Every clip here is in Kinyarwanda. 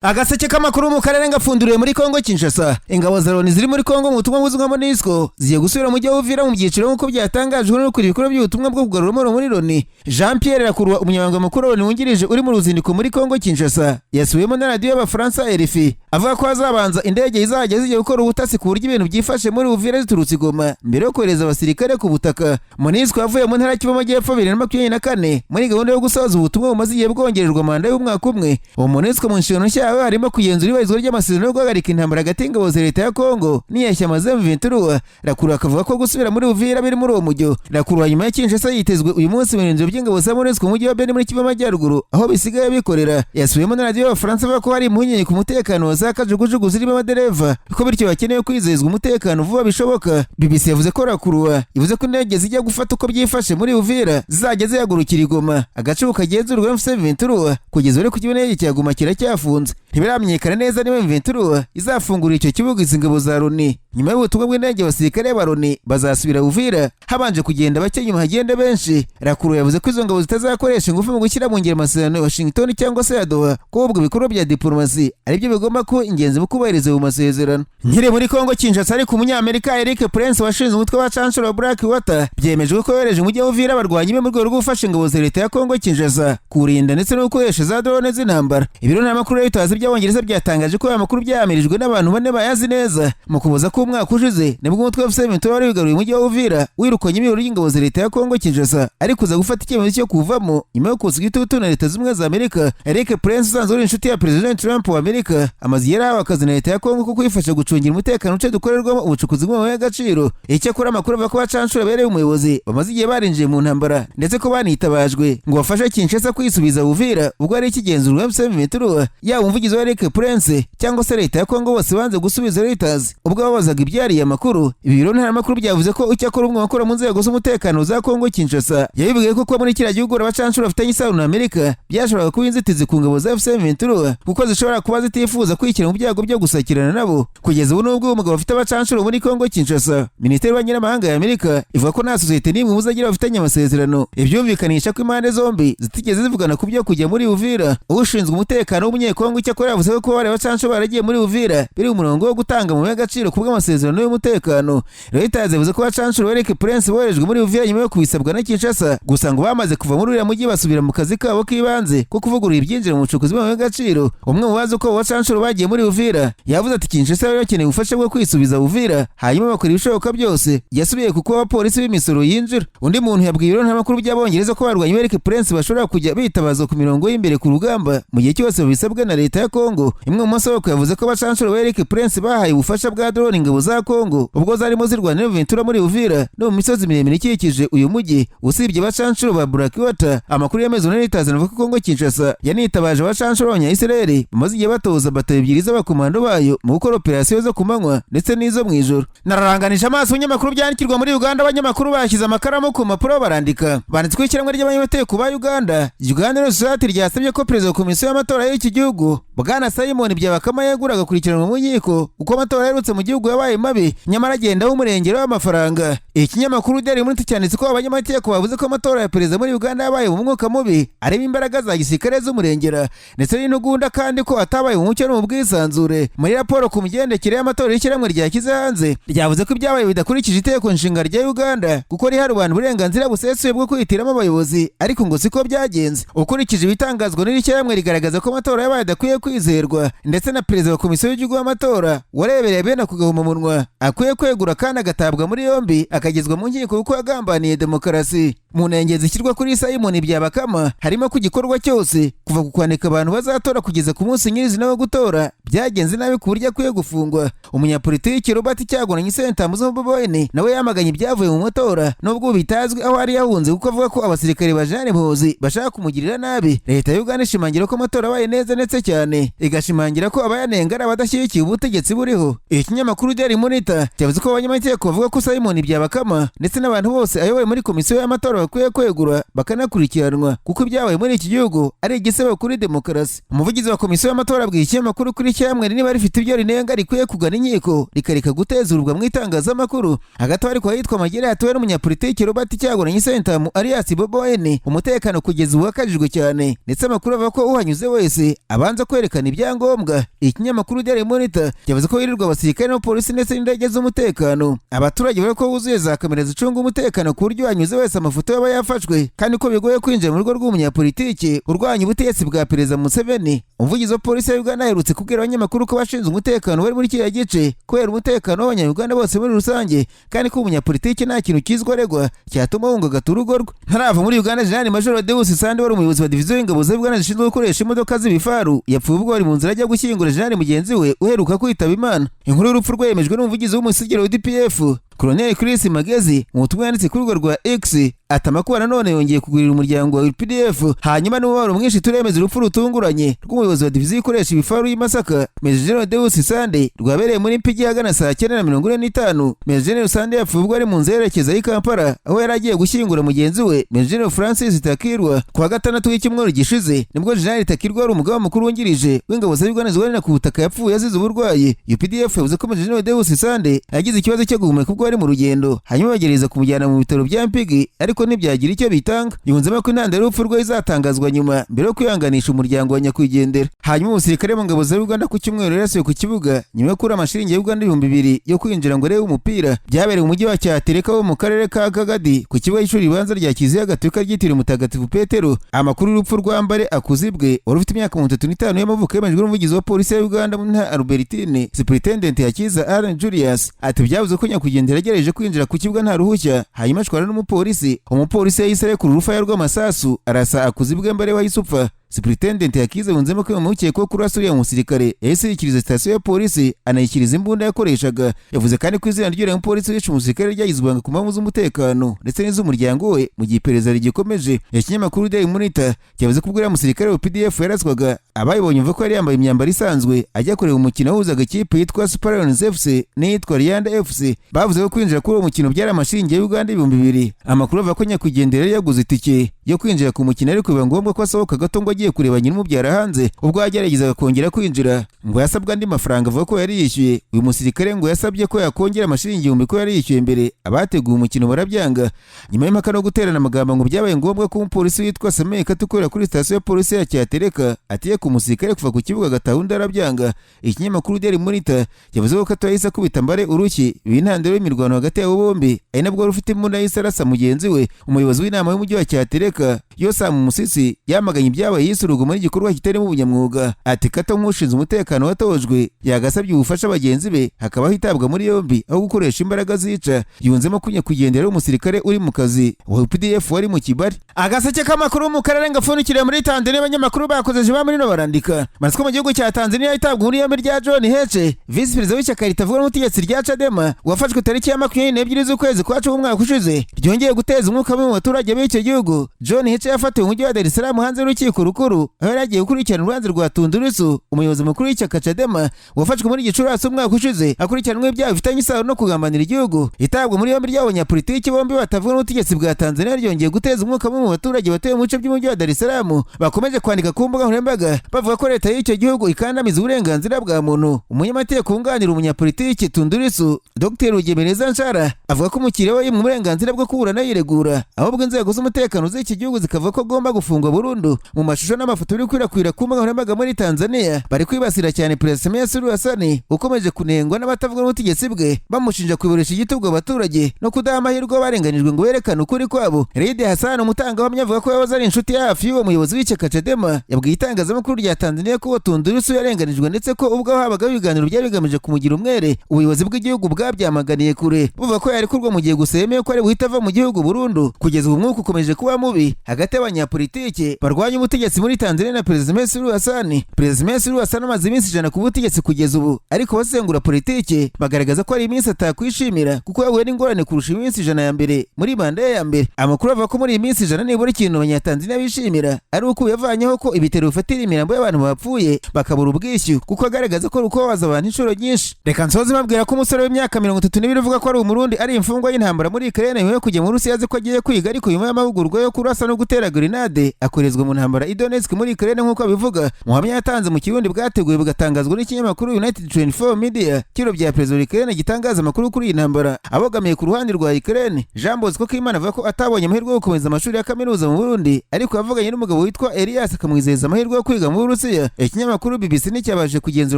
Agaseke k'amakuru mu karere ngapfunduriwe muri Kongo Kinshasa. Ingabo za Loni ziri muri Kongo mu butumwa buzwi nka MONUSCO zigiye gusubira mu mujyi wa Uvira mu byiciro, nk'uko byatangajwe n'ukuriye ibikorwa by'ubutumwa bwo kugarura amahoro muri Loni, Jean Pierre Lacroix. Umunyamabanga mukuru wa Loni wungirije uri mu ruzinduko muri Kongo Kinshasa yasubiwemo na radiyo y'Abafaransa RFI, avuga ko hazabanza indege izajya zijya gukora ubutasi ku buryo ibintu byifashe muri Uvira ziturutse i Goma mbere yo kohereza abasirikare ku butaka. MONUSCO yavuye mu ntara Kivu Amajyepfo 2024 muri gahunda yo gusoza ubutumwa bumaze igihe bwongererwa manda y'umwaka umwe. Uwo MONUSCO mu nshingano nshya yawe harimo kugenzura ibarizwa ry'amasezerano yo guhagarika intambara hagati y'ingabo za leta ya Kongo n'inyeshyamba za M23. Lacroix akavuga ko gusubira muri Uvira biri muri uwo mujyo. Lacroix nyuma ya Kinshasa yitezwe uyu munsi mu birindiro by'ingabo za MONUSCO mu mujyi wa Beni muri Kivu Amajyaruguru, aho bisigaye bikorera. Yasubiyemo na radiyo y'Abafaransa avuga ko hari impungenge ku mutekano wa za kajugujugu zirimo abadereva, ko bityo bakeneye kwizezwa umutekano vuba bishoboka. BBC yavuze ko Lacroix ivuze ko indege zijya gufata uko byifashe muri Uvira zizajya zihagurukira i Goma, agace kagenzurwa M23. Kugeza ubu ku kibuga cya Goma kiracyafunze, ntibiramenyekana neza niba M23 izafungura icyo kibuga izi ngabo za Loni. Nyuma y'ubutumwa bw'indege, abasirikare ba Loni bazasubira Uvira, habanje kugenda bake, nyuma hagende benshi. Lacroix yavuze ko izo ngabo zitazakoresha ingufu mu gushyira mu ngiro amasezerano ya Washington cyangwa se ya Doha, ko ahubwo ibikorwa bya diplomasi aribyo bigomba kuba ingenzi mu kubahiriza ayo masezerano. Nkiri muri Kongo Kinshasa ariko, Umunyamerika Eric Prince washinze umutwe wa Chancellor Blackwater byemejwe ko yohereje umujyi wa Uvira abarwanyi be mu rwego rwo gufasha ingabo za leta ya Kongo Kinshasa kurinda ndetse no gukoresha za drone z'intambara. Ibiro n'amakuru Reuters by'Abongereza byatangaje ko aya makuru byamirijwe n'abantu bane bayazi neza. Mu Kuboza k'umwaka ushize nibwo umutwe wa M23 wari wigaruye umujyi wa Uvira, wirukanye imiburo y'ingabo za leta ya Kongo Kinshasa, ariko uza gufata icyemezo cyo kuvamo nyuma yo kusa igitutu na Leta Z'Ubumwe za Amerika. Eric Prince usanzwe uri inshuti ya President Trump wa Amerika amaze igihe yarahawe akazi na leta ya Kongo ko kuyifasha gucungira umutekano uce dukorerwamo ubucukuzi bw'amabuye y'agaciro. Icyakora amakuru avuga ko abacanshuro babereye umuyobozi bamaze igihe barinjiye mu ntambara, ndetse ko banitabajwe ngo bafashe Kinshasa kwisubiza Uvira ubwo ari ikigenzurwa M23. Yaba umuvugizi wa Eric Prince cyangwa se leta ya Kongo bose banze gusubiza Reuters ubwo babazaga ibyariye amakuru. Ibi biro ntaramakuru byavuze ko icyakora umwe wakora mu nzego z'umutekano za Kongo Kinshasa yabibwiye ko kuba muri kiriya gihugu abacanshuro bafitanye isano na Amerika byashoboraga kuba inzitizi ku ngabo za M23, kuko zishobora kuba zitifuza kwishyira mu byago byo gusakirana nabo. Kugeza ubu, nubwo uwo mugabo afite abacanshuro muri Kongo Kinshasa, Minisiteri y'Ububanyi ya Amerika ivuga ko nta sosiyete n'imwe muzagira bafitanye amasezerano, ibyumvikanisha ko impande zombi zitigeze zivugana ku byo kujya muri Uvira. Ushinzwe umutekano w'Umunyekongo icyakora yavuze ko kuba bari abacanshuro baragiye muri Uvira biri mu murongo wo gutanga mu y'agaciro ku bw'amasezerano y'umutekano. Reuters yavuze ko abacanshuro Eric Prince boherejwe muri Uvira nyuma yo kubisabwa na Kinshasa, gusa ngo bamaze kuva muri uriya mujyi basubira mu kazi kabo k'ibanze ko kuvugurura ibyinjira mu bucukuzi bw'amabuye y'agaciro. Umwe mu bazi uko abo bacanshuro bagiye muri Uvira yavuze ati: "Kinshasa bari bakeneye ubufasha bwo kwisubiza Uvira, hanyuma bakora ibishoboka byose." Yasubiye kuko abapolisi b'imisoro yinjira. Undi muntu yabwiye ibiro ntaramakuru by'Abongereza ko barwanyi ba Eric Prince bashobora kujya bitabazwa ku mirongo y'imbere ku rugamba mu gihe cyose babisabwe na leta ya Kongo. Imwe mu masoko yavuze ko abacanshuro ba Eric Prince bahaye ubufasha bwa drone ingabo za Kongo ubwo zarimo zirwana na muri Uvira no mu misozi miremire ikikije uyu mujyi. Usibye abacanshuro ba Blackwater, amakuru yemezwa na Reuters avuga ko Kongo Kinshasa yanitabaje abacanshuro b'Abanya-Israel bamaze igihe batoza bato ebyiri z'abakomando bayo mu gukora operasiyo zo ku manywa ndetse n'izo mu ijoro. Nararanganije amaso ibinyamakuru byandikirwa muri Uganda. Abanyamakuru bashyize amakaramu ku mpapuro barandika, banditswe ishyirahamwe ry'abanyamategeko ba Uganda, Uganda Law Society, ryasabye ko perezida wa komisiyo y'amatora y'iki gihugu, Bwana Simon Byabakama, yegura agakurikiranwa mu nkiko uko amatora aherutse mu gihugu yabaye mabi, nyamara agenda w'umurengero w'amafaranga. Ikinyamakuru Daily Monitor cyanditse ko abanyamategeko bavuze ko amatora ya perezida muri Uganda yabaye mu mwuka mubi, arimo imbaraga za gisirikare z'umurengera ndetse n'intugunda, kandi ko atabaye mu mucyo no mu bwisanzure. Muri raporo ku migendekere y'amatora y'ishyirahamwe ryashyize hanze, ryavuze ko ibyabaye bidakurikije itegeko nshinga rya Uganda, kuko riha rubanda uburenganzira busesuye bwo kwihitiramo abayobozi, ariko ngo siko byagenze. Ukurikije ibitangazwa n'iri shyirahamwe, rigaragaza ko amatora yabaye adakwiye kwizerwa, ndetse na perezida wa komisiyo y'igihugu y'amatora warebereye bene ako gahomamunwa akwiye kwegura kandi agatabwa muri yombi akagezwa mu nkiko kuko yagambaniye demokarasi. Mu ntenge zishyirwa kuri Simon Byabakama harimo ko igikorwa cyose kuva ku kwandika abantu bazatora kugeza ku munsi nyirizina wo gutora byagenze nabi ku buryo akwiye gufungwa. Umunyapolitiki Robert Kyagulanyi Ssentamu Bobi Wine nawe yamaganye ibyavuye mu matora, nubwo bitazwi aho ari yahunze, kuko avuga ko abasirikare ba Jean Muhoozi bashaka kumugirira nabi. Leta ya Uganda ishimangira ko amatora abaye neza ndetse cyane, igashimangira ko abayanenga ari abadashyigikiye ubutegetsi buriho. Ikinyamakuru Daily Monitor cyavuze ko abanyamategeko bavuga ko Simon Byabakama ndetse n'abantu bose ayoboye muri komisiyo y'amatora y'amatora bakwiye kwegura bakanakurikiranwa, kuko ibyabaye muri iki gihugu ari igisebo kuri demokarasi. Umuvugizi wa komisiyo y'amatora abwiye ikinyamakuru kuri cyamwe niba rifite ibyo rinenga rikwiye kugana inkiko, rikareka guteza urubwa mu itangazamakuru. Hagati aho ariko, ahitwa Magere hatuwe n'umunyapolitiki Robert Kyagulanyi Ssentamu alias Bobi Wine, umutekano kugeza ubu wakajijwe cyane, ndetse amakuru avuga ko uhanyuze wese abanza kwerekana ibyangombwa. Ikinyamakuru Daily Monitor cyavuze ko hirirwa abasirikare n'abapolisi ndetse n'indege z'umutekano. Abaturage bavuga ko wuzuye za kamera zicunga umutekano, ku buryo uhanyuze wese amafoto yaba yafashwe, kandi ko bigoye kwinjira mu rugo rw'umunyapolitiki urwanya ubutegetsi bwa Perezida Museveni. Umuvugizi wa polisi ya Uganda aherutse kubwira abanyamakuru ko abashinzwe umutekano bari muri kiriya gice kubera umutekano w'Abanyayuganda bose muri rusange, kandi ko umunyapolitiki nta kintu kizwi aregwa cyatuma ahunga agata urugo rwe. Ntarava muri Uganda, Jenerali Major Deus Sande wari umuyobozi wa diviziyo y'ingabo za Uganda zishinzwe gukoresha imodoka z'ibifaru yapfuye ubwo bari mu nzira ajya gushyingura jenerali mugenzi we uheruka kwitaba Imana. Inkuru y'urupfu rwe yemejwe n'umuvugizi w'umusigire wa UPDF, Colonel Chris Magezi, mu butumwa yanditse kuri urwo rwa X. Ati: "Amakuba nanone yongeye kugurira umuryango wa UPDF, hanyuma n'umubabaro mwinshi turemeza urupfu rutunguranye rw'umuyobozi wa diviziyo ikoresha ibifaru y'i Masaka, Major General Deus Sande, rwabereye muri Mpigi ahagana saa 9:45. Major General Sande yapfuye ubwo ari mu nzira yerekeza i Kampala, aho yari agiye gushyingura mugenzi we Major General Francis Takirwa. Ku wa gatandatu w'icyumweru gishize nibwo General Takirwa wari umugaba mukuru wungirije w'ingabo za Uganda zirwanira ku butaka yapfuye azize uburwayi. UPDF yavuze ko Major General Deus Sande yagize ikibazo cyo guhumeka ubwo ari mu rugendo, hanyuma bagerageza kumujyana mu bitaro bya Mpigi, ariko ntibyagira icyo bitanga. Yunzemo ko intandaro y'urupfu rwe izatangazwa nyuma, mbere yo kwihanganisha umuryango wa nyakwigendera. Hanyuma umusirikare mu ngabo za Uganda ku cyumweru yarasiwe ku kibuga nyuma yo kubura amashiringi ya Uganda 2000 yo kwinjira ngo arebe umupira. Byabereye mu mujyi wa Cyatereka wo mu karere ka Kagadi, ku kibuga cy'ishuri ribanza rya Kiliziya Gatolika ryitiriwe Mutagatifu Petero. Amakuru y'urupfu rwa Mbare Akuzibwe wari ufite imyaka 35 y'amavuko yemejwe n'umuvugizi wa polisi ya Uganda mu ntara Albertine, Superintendent Hakiza Allen Julius. Ati: "Byavuze ko nyakwigendera yagerageje kwinjira ku kibuga nta ruhushya, hanyuma ashwana n'umupolisi. Umupolisi yahise arekura urufaya rw'amasasu arasa Akuzibwe Mbare, wahise upfa." Superintendent Yakize yunzemo ko bamukekwaho kurasa uriya musirikare yahise yikiriza sitasiyo ya polisi, anayikiriza imbunda yakoreshaga. Yavuze kandi ko izina ry'uriya mupolisi wishe umusirikare ryagizwe ibanga ku mpamvu z'umutekano ndetse n'iz'umuryango we, mu gihe iperereza rigikomeje. Ikinyamakuru Daily Monitor cyavuze ko ubwo uriya musirikare wa UPDF yaraswaga, abayibonye umva ko yari yambaye imyambaro isanzwe ajya kureba umukino wahuzaga ikipe yitwa Super Lions FC n'iyitwa Rianda FC. Bavuze ko kwinjira kuri uwo mukino byari amashiringi ya Uganda 2000. Amakuru avuga ko nyakwigendera yari yaguze itike yo kwinjira ku mukino, ariko biba ngombwa ko asohoka gato ngo agiye kureba nyina umubyara hanze. Ubwo yageragezaga kongera kwinjira, ngo yasabwe andi mafaranga avuga ko yari yishyuye. Uyu musirikare ngo yasabye ko yakongera amashiringi 1000 ko yari yishyuye mbere, abateguye umukino barabyanga. Nyuma y'impaka no guterana amagambo, ngo byabaye ngombwa ko umupolisi witwa Samuel Kato ukorera kuri sitasiyo ya polisi ya Cyatereka ategeka umusirikare kuva ku kibuga agataha, undi arabyanga. Ikinyamakuru Daily Monitor yavuze ko Kato yahise akubita Mbare urushyi, biba intandaro y'imirwano hagati yabo bombi, ari nabwo wari ufite imbunda yahise arasa mugenzi we. Umuyobozi w'inama y'umujyi wa Cyatereka, Yosamu Musisi, yamaganye ibyabaye, yise urugomo n'igikorwa kitarimo ubunyamwuga. Ati: "Kato nk'ushinzwe umutekano watojwe yagasabye ubufasha bagenzi be, hakabaho itabwa muri yombi aho gukoresha imbaraga zica." Yunzemo ko nyakwigendera umusirikare uri mu kazi wa UPDF wari mu kibari. Agaseke k'amakuru mu karere gapfundikiriye muri Tanzania. Abanyamakuru bakoze ba muri no barandika maze ko mu gihugu cya Tanzania itabwa muri yombi rya John Heche, visi perezida w'ishyaka ritavuga n'ubutegetsi rya Chadema, wafashwe tariki ya 22 z'ukwezi kwa 10 umwaka ushize, ryongeye guteza umwuka mubi mu baturage b'icyo gihugu. John Heche yafatiwe mu mujyi wa Dar es Salaam hanze y'urukiko rukuru, aho yari agiye gukurikirana urubanza rwa Tundu Lissu, umuyobozi mukuru w'ishyaka Chadema, wafashwe muri Gicurasi umwaka ushize akurikiranwe ibyaha bifitanye isano no kugambanira igihugu. Itabwa muri yombi ry'abo banyapolitiki bombi batavuga n'ubutegetsi bwa Tanzania ryongeye guteza umwuka mubi mu baturage batuye mu bice by'umujyi wa Dar es Salaam, bakomeje kwandika ku mbuga nkoranyambaga bavuga ko leta y'icyo gihugu ikandamiza uburenganzira bwa muntu. Umunyamategeko wunganira umunyapolitiki Tundu Lissu, Dr Rugemeleza Nshara, avuga ko umukiriya we yimwe uburenganzira bwo kuburana yiregura, ahubwo inzego z'umutekano z'iki gihugu zikavuga ko agomba gufungwa burundu. Mu mashusho n'amafoto biri gukwirakwira ku mbuga nkoranyambaga muri Tanzania, bari kwibasira cyane Perezida Samia Suluhu Hassan, ukomeje kunengwa n'abatavuga n'ubutegetsi bwe, bamushinja kuyoboresha igitugu abaturage no kudaha amahirwe abarenganijwe ngo berekane ukuri kwabo. Ridi Hassan, umutangabuhamya avuga ko yahoze ari inshuti ya hafi y'uwo muyobozi w'ishyaka Chadema, yabwiye itangazamakuru rya Tanzania ko Tundu Lissu yarenganijwe, ndetse ko ubwo habagaho ibiganiro byari bigamije kumugira umwere, ubuyobozi bw'igihugu bwabyamaganiye kure, buvuga ko yarekurwa mu gihe gusa yemeye ko ari buhite ava mu gihugu burundu. Kugeza ubu umwuka ukomeje kuba mubi hagati y'abanyapolitike barwanya ubutegetsi. butegetsi muri Tanzania na Perezida Samia Suluhu Hassan. Perezida Samia Suluhu Hassan amaze iminsi 100 ku butegetsi kugeza ubu, ariko abasesengura politike bagaragaza ko ari iminsi atakwishimira kuko yahuye n'ingorane kurusha iminsi 100 ya mbere muri manda ye ya mbere. Amakuru avuga ko muri iyi minsi 100 nibura ikintu Abanyatanzania bishimira ari uko yavanyeho ko ibitaro bifatira imirambo y'abantu bapfuye bakabura ubwishyu, kuko agaragaza ko ari ukubabaza abantu inshuro nyinshi. Reka nsoze mbabwira ko umusore w'imyaka 32 uvuga ko ari Umurundi ari imfungwa y'intambara muri Ukraine nyuma yo kujya mu Burusiya azi ko agiye kwiga, ariko nyuma y'amahugurwa yo kurasa no gutera grenade akorezwa mu ntambara i Donetsk muri Ukraine nk'uko abivuga. Muhamya yatanze mu Kirundi bwateguwe bugatangazwa n'ikinyamakuru United 24 Media kiro bya Perezida wa Ukraine gitangaza amakuru kuri iyi ntambara abogamiye ku ruhande rwa Ukraine. Jean Bosco Kimana avuga ko atabonye amahirwe yo gukomeza amashuri ya kaminuza mu Burundi, ariko yavuganye n'umugabo witwa Elias akamwizeza amahirwe yo kwiga mu Burusiya. Ikinyamakuru BBC nticyabashije kugenzura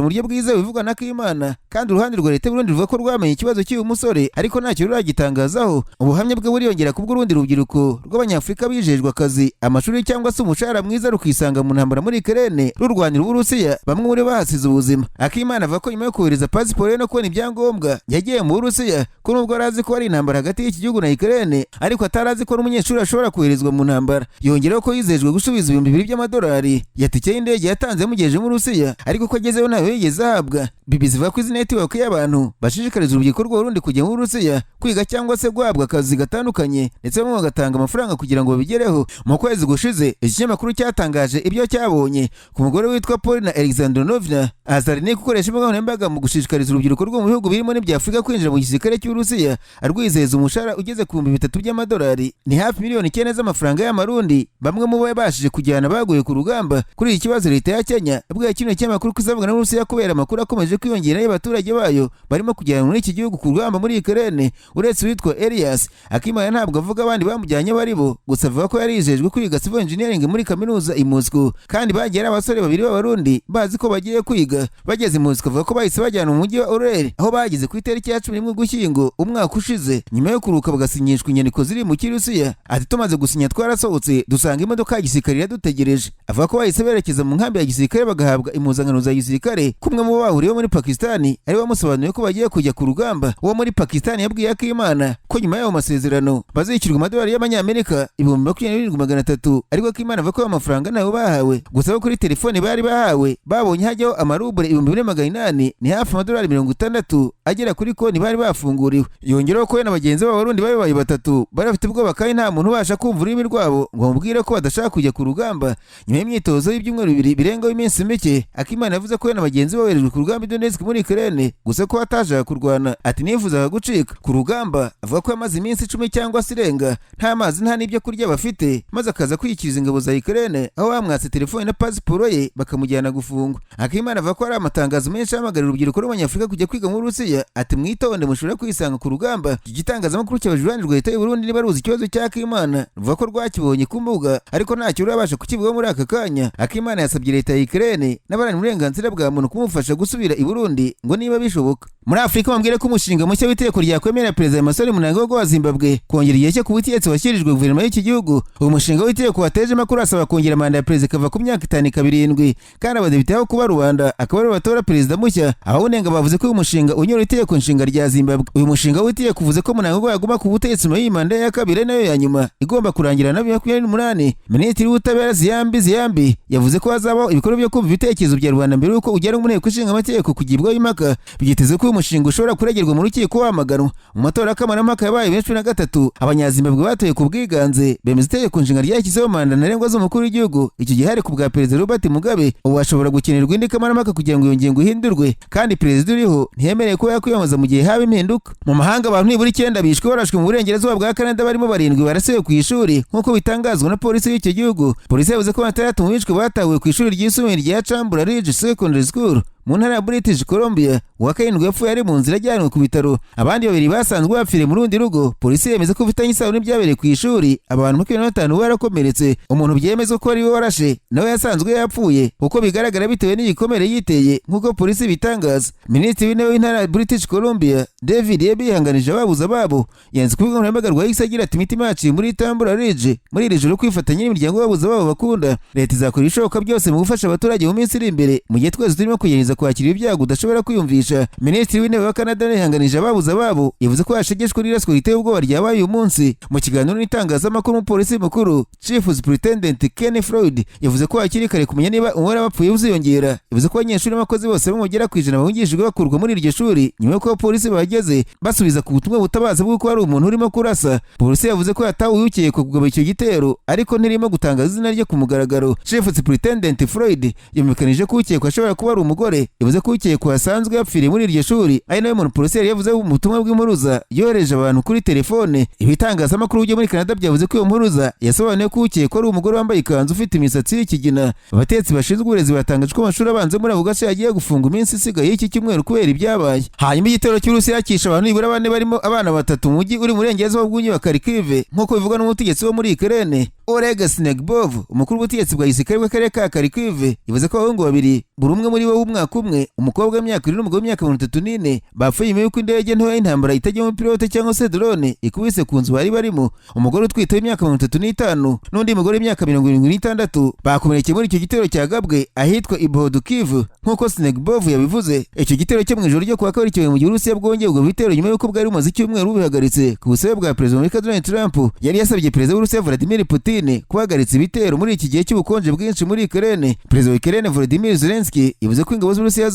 uburyo bwiza bivugwa na Kimana, kandi uruhande rwa leta y'u Burundi ruvuga ko rwamenye ikibazo cy'uyu musore ariko ntacyo ruragitangazaho. Ubuhamya bwe buriyongera kubw'urundi rubyiruko rw'Abanyafurika bijejwe akazi, amashuri cyangwa se umushahara mwiza rukisanga mu ntambara muri Ukraine rurwanira Uburusiya, bamwe muri bahasize ubuzima. Akimana avuga ko nyuma yo kohereza pasiporo ye no kubona ibyangombwa yagiye mu Burusiya, ko nubwo yari azi ko hari intambara hagati y'iki gihugu na Ukraine, ariko atari azi ko n'umunyeshuri ashobora koherezwa mu ntambara. Yongeraho ko yizejwe gusubiza 2000 by'amadolari ya tike y'indege yatanze yamugejeje mu Burusiya, ariko ko agezeyo ntayo yigeze ahabwa. BBC ivuga ko izi network y'abantu bashishikariza urubyiruko rw'Uburundi kujya mu Burusiya kwiga cyangwa se guhabwa akazi gatandukanye, ndetse bamwe bagatanga amafaranga kugira ngo babigereho. Mu kwezi gushize iki kinyamakuru cyatangaje ibyo cyabonye ku mugore witwa Polina Alexandrovna Azarnik ukoresha imbuga nkoranyambaga mu gushishikariza urubyiruko rwo mu bihugu birimo n'ibya Afurika kwinjira mu gisirikare cy'Uburusiya, arwizeza umushahara ugeze ku 3000 by'amadolari, ni hafi miliyoni 9 z'amafaranga y'Amarundi. Bamwe mu bo yabashije kujyana baguye ku rugamba. Kuri iki kibazo, leta ya Kenya yabwiye kino kinyamakuru ko izavugana n'Uburusiya kubera amakuru akomeje kwiyongera y'abaturage bayo barimo kujyanwa muri iki gihugu ku rugamba muri Ukraine. Uretse uwitwa Elias Akimana, ntabwo avuga abandi bamujyanye bari bo, gusa avuga ko yarijejwe kwiga civil engineering muri kaminuza i Moscow, kandi bagiye ari abasore babiri b'Abarundi bazi ko bagiye kwiga. Bageze i Moscow, avuga ko bahise bajyana mu mujyi wa Orel, aho bageze ku itariki ya 11 Ugushyingo umwaka ushize, nyuma yo kuruka bagasinyishwa inyandiko ziri mu Kirusiya. Ati: "Tumaze gusinya twarasohotse dusanga imodoka ya gisirikare iradutegereje." Avuga ko bahise berekeza mu nkambi ya gisirikare bagahabwa impuzankano za gisirikare, kumwe mu bahuriyeho muri Pakistani ari bamusobanuriye ko bagiye kujya ku rugamba. Uwo muri Pakistani yabwiye Akimana ko nyuma y'ayo masezerano bazishyurwa amadolari y'Amanyamerika 27,300, ariko Akimana avuga ko ayo mafaranga ntayo bahawe, gusa ko kuri telefoni bari bahawe babonye hajyaho amarubure 4,800, ni hafi amadolari 60 agera kuri konti bari bafunguriwe. Yongeraho ko we na bagenzi babo Barundi babaye batatu bari bafite ubwoba kandi nta muntu ubasha kumva ururimi rwabo ngo bamubwire ko badashaka kujya ku rugamba. Nyuma y'imyitozo y'ibyumweru 2 birengaho iminsi mike, Akimana yavuze ko we na bagenzi be boherejwe ku rugamba i Donetsk muri Ukraine, gusa ko atashaka kurwana. Ati: "Nifuzaga gucika ku rugamba." Avuga ko yamaze iminsi 10 cyangwa se irenga nta mazi nta n'ibyo kurya bafite, maze akaza kwikiriza ingabo za Ukraine aho bamwatse telefone na pasiporo ye bakamujyana gufungwa. Akimana avuga ko hari amatangazo menshi ahamagarira urubyiruko rw'Abanyafurika kujya kwiga mu Burusiya. Ati: "Mwitonde, mushobora kwisanga ku rugamba." Iki gitangazamakuru cyabajije uruhande rwa leta y'u Burundi niba ruzi ikibazo cya Akimana, ruvuga ko rwakibonye ku mbuga ariko ntacyo rurabasha kukivugaho muri aka kanya. Akimana yasabye leta ya Ukraine n'abaharanira uburenganzira bwa muntu kumufasha gusubira i Burundi ngo niba bishoboka. Muri Afurika, bambwire ko umushinga mushya w'itegeko ryakwemerera Perezida Emmerson Mnangagwa wa Zimbabwe kongera igihe cye ku butegetsi washyikirijwe guverinoma y'iki gihugu. Uyu mushinga w'itegeko wateje amakuru asaba kongera manda ya perezida ikava ku myaka 5 ikaba 7, kandi abadepite aho kuba rubanda akaba aribo batora perezida mushya. Abawunenga bavuze ko uyu mushinga unyura itegeko nshinga rya Zimbabwe. Uyu mushinga w'itegeko uvuze ko Mnangagwa yaguma ku butegetsi nyuma y'iyi manda ya kabiri, nayo ya nyuma igomba kurangira na 2028. Minisitiri w'Ubutabera Ziyambi Ziyambi yavuze ko hazabaho ibikorwa byo kumva ibitekerezo bya rubanda mbere y'uko ujyanwa mu nteko ishinga amategeko kugibwaho impaka. Byitezwe ko uyu mushinga ushobora kuregerwa mu rukiko wamaganwa. Mu matora y'akamarampaka yabaye 2013, Abanyazimbabwe batoye ku bwiganze bemeza itegeko nshinga ryashyizeho manda ntarengwa z'umukuru w'igihugu. Icyo gihe hari ku bwa Perezida Robert Mugabe. Ubu hashobora gukenerwa indi kamarampaka kugira ngo iyo ngingo ihindurwe, kandi perezida uriho ntiyemerewe kuba yakwiyamamaza mu gihe haba impinduka. Mu mahanga, abantu nibura icyenda bishwe barashwe mu burengerazuba bwa Canada, barimo barindwi barasiwe ku ishuri nk'uko bitangazwa na polisi y'icyo gihugu. Polisi yavuze ko batandatu mu bishwe batahuwe ku ishuri ryisumbuye rya Tumbler Ridge Secondary School mu ntara ya British Columbia. Uwa karindwi yapfuye ari mu nzira ajyanwe ku bitaro, abandi babiri basanzwe bapfiriye mu rundi rugo. Polisi yemeza ko bifitanye isano n'ibyabereye ku ishuri. Abantu 25 barakomeretse. Umuntu byemezwa ko ari we warashe nawe yasanzwe yapfuye uko bigaragara bitewe n'igikomere yiteye nk'uko polisi bitangaza. Minisitiri w'Intebe w'intara ya British Columbia, David Eby, yihanganije ababuze ababo. Yanze ku rubuga nkoranyambaga rwa X agira ati: "Imitima yacu muri Tumbler Ridge muri iri joro kwifatanya n'imiryango y'ababuze ababo bakunda. Leta izakora ibishoboka byose mu gufasha abaturage mu minsi iri imbere mu gihe twese turimo kugerageza." gukomeza kwakira ibyago udashobora kwiyumvisha. Minisitiri w'Intebe wa Canada yihanganije ababuze ababo, yavuze ko yashegeshwe n'iraswa riteye ubwoba ryabaye uyu munsi. Mu kiganiro n'itangazamakuru, umupolisi mukuru Chief Superintendent Ken Floyd yavuze ko hakiri kare kumenya niba umubare w'abapfuye uziyongera. Yavuze ko abanyeshuri n'abakozi bose bamugera ku 100 bahungishijwe bakurwa muri iryo shuri nyuma y'uko abapolisi bahageze basubiza ku butumwa butabaza bw'uko hari umuntu urimo kurasa. Polisi yavuze ko yatawe ukekwa kugaba icyo gitero, ariko ntirimo gutangaza izina rye ku mugaragaro. Chief Superintendent Floyd yumvikanije ko ukekwa ashobora kuba ari umugore. Yavuze ko ukekwa yasanzwe yapfiriye muri iryo shuri, ari nawe muntu polisi yari yavuze mu butumwa bw'impuruza yohereje abantu kuri telefone. Ibitangazamakuru byo muri Canada byavuze ko iyo mpuruza yasobanuye ko ukekwa ari umugore wambaye ikanzu ufite imisatsi y'ikigina. Abatetsi bashinzwe uburezi batangaje ko amashuri abanza muri ako gace yagiye gufunga iminsi isigaye y'iki cyumweru kubera ibyabaye. Hanyuma igitero cy'Uburusiya cyishe abantu nibura bane, barimo abana batatu, mu mujyi uri mu burengerazuba bw'umujyi wa Kharkiv, nk'uko bivugwa n'umutegetsi wo muri Ukraine Oleg Sinegubov. Umukuru w'ubutegetsi bwa gisirikare bw'akarere ka Kharkiv yavuze ko abahungu babiri, buri umwe muri bo w'umwaka umwe, umukobwa w'imyaka 7 n'umugabo w'imyaka 34, bapfuye nyuma y'uko indege ntoya y'intambara itajyamo pilote cyangwa se drone ikubise ku nzu bari barimo. Umugore utwite w'imyaka 35 n'undi mugore w'imyaka 76 bakomerekeye muri icyo gitero cyagabwe ahitwa Ibohodukiv, nk'uko Sinegubov yabivuze. Icyo gitero cyo mu ijoro ryo kuwa kabiri kibaye mu gihe Uburusiya bwongeye ubwo bitero nyuma y'uko bwari bumaze icyumweru bubihagaritse ku busabe bwa Perezida wa Amerika Donald Trump. Yari yasabye Perezida w'Uburusiya Vladimir Putin guhagaritsa ibitero muri iki gihe cy'ubukonje bwinshi muri Ukraine. Perezida wa Ukraine Volodymyr Zelensky yavuze ko ingabo z'Uburusiya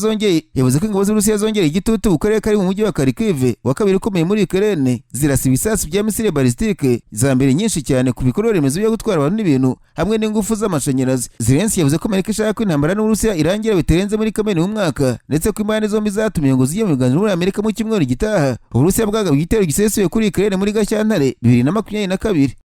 zongereye igitutu ku karere kari mu mujyi wa Kharkiv wa kabiri ukomeye muri Ukraine, zirasa ibisasu bya misile ballistique za mbere nyinshi cyane ku bikorwa remezo byo gutwara abantu n'ibintu hamwe n'ingufu z'amashanyarazi. Zelensky yavuze ko Amerika ishaka ko intambara n'Uburusiya irangira bitarenze muri Kamena uyu mwaka, ndetse ko impande zombi zatumiwe ngo zijye mu biganiro muri Amerika mu cyumweru gitaha. Uburusiya bwagabye igitero gisesuye kuri Ukraine muri Gashyantare 2022.